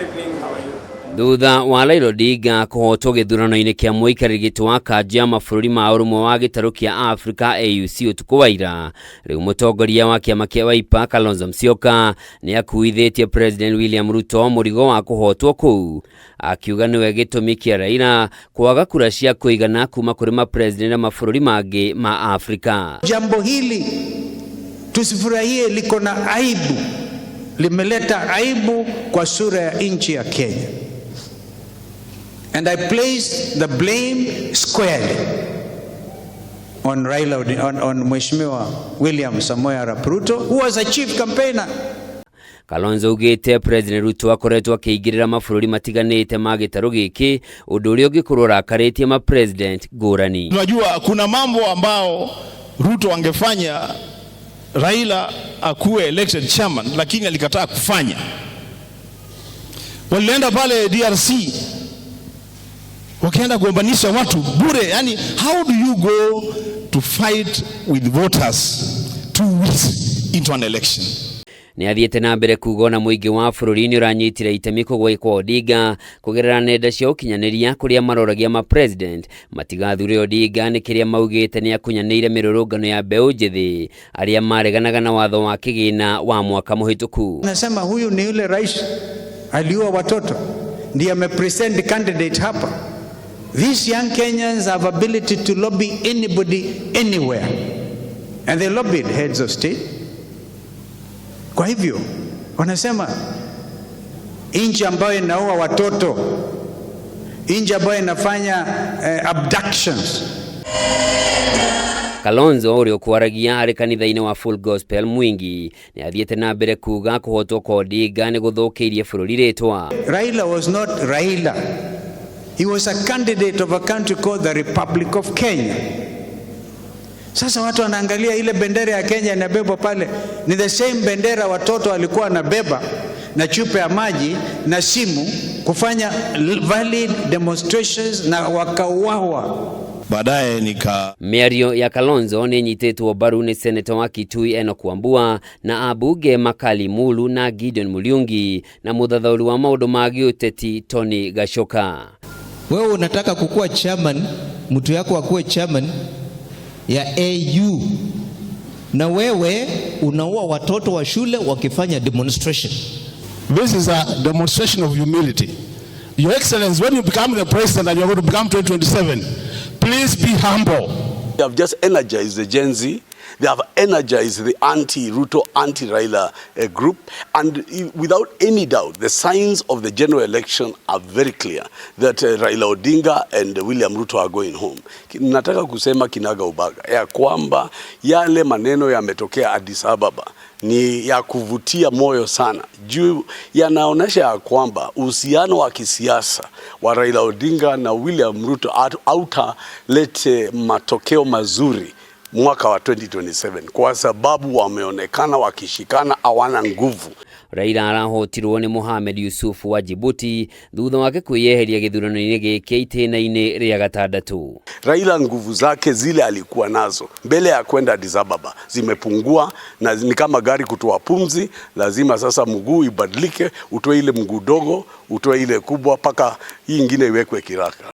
Evening, how are you? Thutha wa Raila Odinga kũhotwo gĩthurano-inĩ kĩa mũikarĩri gĩtĩ wa kanjũ ya mabũrũri ma ũrũmwe wa gĩtarũ kĩa Afrika AUC ũtukũ wa ira, rĩu mũtongoria wa kĩama kĩa Wiper Kalonzo Musyoka nĩ akuithĩtie President William Ruto mũrigo wa kũhotwo kũu, akiuga nĩwe gĩtũmi kĩa Raila kwaga kura cia kũigana kuma kũrĩ mapresident na mabũrũri mangĩ ma Afrika. Jambo hili tusifurahie, liko na aibu, limeleta aibu kwa sura ya nchi ya Kenya. And I place the blame squarely on Raila, on Mheshimiwa William Samoei Arap Ruto, who was a chief campaigner. Kalonzo augĩte President Ruto akoretwo akĩingĩrĩra mabũrũri matiganĩte ma gĩtarũ gĩkĩ, ũndũ ũrĩa ũngĩkorwo ũrakarĩtie mapresident ngũrani. Tunajua kuna mambo ambao Ruto angefanya Raila akuwe elected chairman, lakini alikataa kufanya. Walienda pale DRC wakaenda kuombanisha watu bure. Yani, how do you go to fight with voters 2 weeks into an election? Nĩ athiĩte na mbere kuga ona mũingĩ wa bũrũri nĩ ũranyitire itemi kũgwa kwa Odinga kũgerera nenda cia ũkinyanĩria, kũrĩa maroragia mapresident matigathure Odinga nĩ kĩrĩa maugĩte nĩ akunyanĩire mĩrũrũngano ya mbeũ njĩthĩ arĩa mareganaga na watho wa kĩgĩna wa mwaka mũhĩtũku. Nasema huyu ni yule rais aliua watoto, ndiye amepresent candidate hapa. These young Kenyans have ability to lobby anybody anywhere, and they lobbied heads of state. Kwa hivyo wanasema nchi ambayo inaua watoto, nchi ambayo inafanya abductions. Kalonzo ũrĩa ũkwaragia arĩ kanitha-inĩ wa Full Gospel Mwingi nĩ athiĩte na mbere kuga kũhotwo kwa Odinga nĩ gũthũkĩirie bũrũri rĩtwa. Raila was not Raila. He was a candidate of a country called the Republic of Kenya. Sasa watu wanaangalia ile bendera ya Kenya inabebwa pale, ni the same bendera watoto walikuwa wanabeba na chupa ya maji na simu kufanya valid demonstrations na wakauawa. Baadaye nika Mĩario ya Kalonzo nĩ ĩnyitĩtwo mbaru nĩ seneta wa Kitui Enoch Wambua na ambunge Makali Mulu na Gideon Muriungi na mũthathaũri wa maũndũ ma gĩũteti Tony Gachoka. Wewe unataka kukuwa chairman, mtu yako akuwe chairman ya AU, na wewe unaua watoto wa shule wakifanya demonstration. This is a demonstration of humility. Your Excellency, when you become the president and you're going to become 2027, please be humble. They have just energized the Gen Z. They have energized the anti-Ruto, anti-Raila group. And without any doubt, the signs of the general election are very clear that Raila Odinga and William Ruto are going home. Nataka kusema kinaga ubaga ya kwamba yale maneno yametokea Addis Ababa ni ya kuvutia moyo sana, juu yanaonyesha ya kwamba uhusiano wa kisiasa wa Raila Odinga na William Ruto hautalete matokeo mazuri mwaka wa 2027 kwa sababu wameonekana wakishikana, hawana nguvu. Raila arahotirwo nĩ Mohamed Yusuf wa Djibouti thutha wake kwĩyeheria gĩthurano-inĩ gĩkĩ itĩna-inĩ rĩa gatandatũ. Raila nguvu zake zile alikuwa nazo mbele ya kwenda Addis Ababa zimepungua, na ni kama gari kutoa pumzi. Lazima sasa mguu ibadilike, utoe ile mguu dogo, utoe ile kubwa, mpaka hii ingine iwekwe kiraka.